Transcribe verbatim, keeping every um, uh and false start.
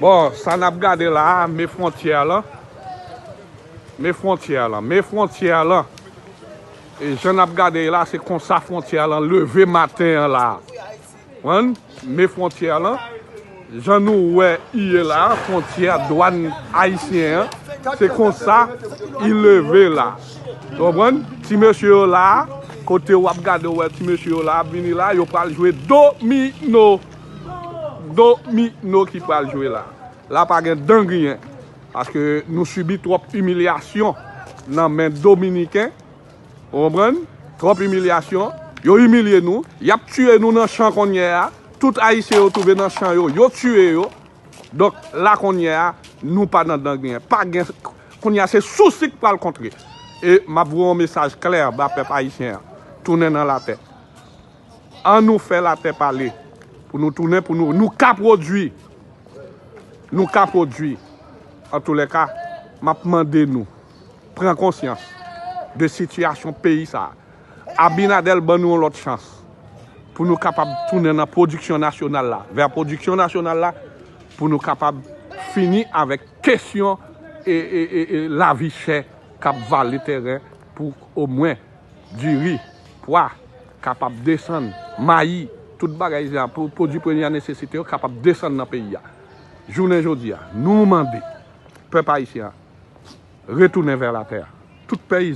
Bon, sa n ap gade la a, men fwontyè lan. Men fwontyè lan, men fwontyè lan. E jan n ap gade la, se konsa fwontyè lan leve maten an la a. Konprann? Men fwontyè lan, jan nou wè i ye la a, fwontyè dwàn ayisyen an, se konsa i leve la. Ou konprann? Ti mesye yo la a, kote w ap gade, w wè ti mesye yo la ap vini la, yo pral jwe domino. Domino ki pral jwe la. La pa gen dan griyen. Paske nou sibi twòp imilyasyon nan men Dominiken. Ou konprann? Twòp imilyasyon. Yo imilye nou. Y ap tiye nou nan chan kounye a. Tout Ayisyen yo twouve nan chan yo, yo tiye yo. Donk, la kounye a, nou pa nan dan griyen. Pa gen, kounye a, se sousi k pral kontre. E m ap voye yon mesaj klè ba pèp ayisyen an. Tounen nan latè. An nou fè latè pale. Pou nou tounen, pou nou, nou ka pwodui. Nou ka pwodui. Antoulèka, m ap mande nou, pran konsyans de sitiyasyon peyi sa a. Abinader ban nou yon lòt chans pou nou kapab tounen nan pwodiksyon nasyonal la, vè pwodiksyon nasyonal la, pou nou kapab fini avèk kesyon e, e, e, e lavi chè k ap vale tèren pou omwen diri, pwa kapab desann, mayi, tout bagay sa, pou pwodui premyè nesesite yo kapab desann nan peyi a. Jounen jodi a, nou mande pèp ayisyen an retounen vè latè. Tout peyi